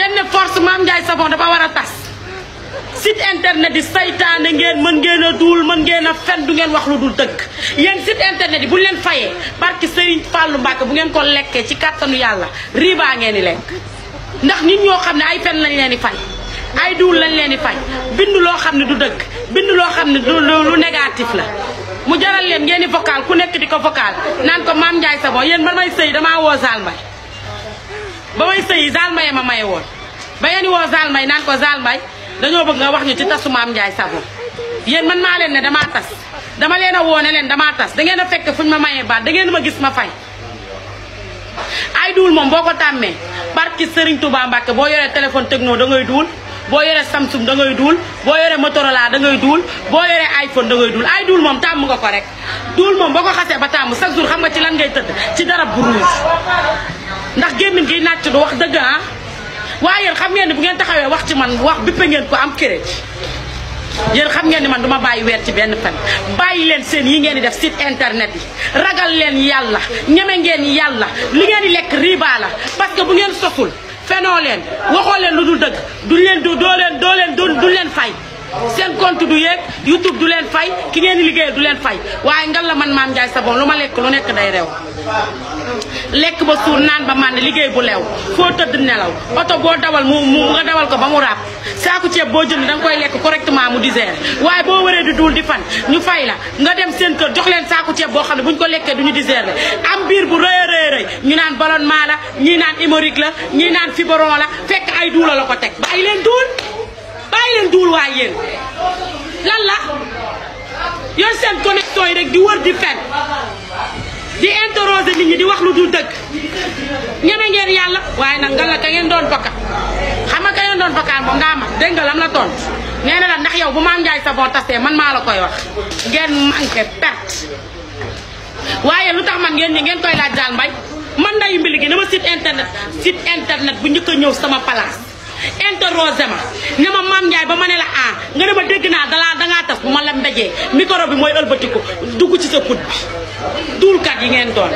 ngeen ne force Mame Ndiaye Savon dafa war a tas site internet yi saytaane ngeen mën ngeen a duul mën ngeen a fen du ngeen wax lu dul dëgg yéen site internet yi bu leen fayee barki Serigne Fallou Mbacke bu ngeen ko lekkee ci kàttanu yàlla riba ngeen di lekk ndax nit ñoo xam ne ay fen lañ leen di fay ay duul lañ leen di fay bindu loo xam ne du dëgg bindu loo xam ne du lu négatif la mu jaral leen ngeen di vocal ku nekk di ko vocal naan ko Mame Ndiaye Savon yéen ba may sëy damaa woo Zalmay ba may sëy Zalmay ma maye woon ba yéen woo Zalmay naan ko Zalmay dañoo bëgg nga wax ñu ci tasu Mame Ndiaye Savon yéen man maa leen ne damaa tas dama leen a woone leen damaa tas da ngeen a fekk fuñ ma mayee baat da ngeen ma gis ma fay ay duul moom boo ko tàmmee barki Serigne Touba Mbacke boo yoree téléphone Tecno da ngay duul boo yoree Samsung da ngay duul boo yoree Motorola da ngay duul boo yoree iPhone da ngay duul ay duul moom tàmm nga ko rek duul moom boo ko xasee ba tàmm chaque jour xam nga ci lan ngay tëdd ci darab bu rouge ndax gémmiñ gi nàcc du wax dëgg ah waaye yéen xam ngeen ni bu ngeen taxawee wax ci man wax bippe ngeen ko am crédit yéen xam ngeen ni man duma bàyyi weer ci benn fen bàyyi leen seen yi ngeen di def site internet yi ragal leen yàlla ñeme ngeen yàlla li ngeen di lekk riba la parce que bu ngeen sosul fenoo leen waxoo leen lu dul dëgg du leen fay seen compte du yeeg YouTube du leen fay ki ngeen di liggéeyal du leen fay waaye ngal la man Mame Ndiaye Savon lu ma lekk lu nekk day rew lekk ba suur naan ba mànd liggéey bu leew foo tëdd nelaw oto boo dawal mu nga dawal ko ba mu ràpp saaku ceeb boo jënd danga koy lekk correctement mu digérer waaye boo waree di duul di fan ñu fay la nga dem seen kër jox leen saaku ceeb boo xam ne buñ ko lekkee duñu digérer am biir bu rëy a rëy ñu naan ballonnement la ñii naan hémorroïde la ñii naan fibron la fekk ay duula la ko teg bàyyi leen duul waay yéen lan la yoon seen connexion yi rek di wër di fen di interroger nit ñi di wax lu dul dëgg ñeme ngeen yàlla waaye nag nga la ka ngeen doon vocal xam nga ka ngeen doon vocal moom ngaa ma dégg nga lam la tontu nee na la ndax yow bu Mame Ndiaye Savon tasee man maa la koy wax ngeen manqué perte waaye lu tax man ngeen koy laaj daal mbay man ndayu mbili gi dama site internet bu njëkk a ñëw sama place interroger ma ne ma Mame Ndiaye ba ma ne la ah nga ne ma dégg naa dangaa tas bu ma la mbéjee micro bi mooy ëlbatiku dugg ci sa put bi duulkat yi ngeen doon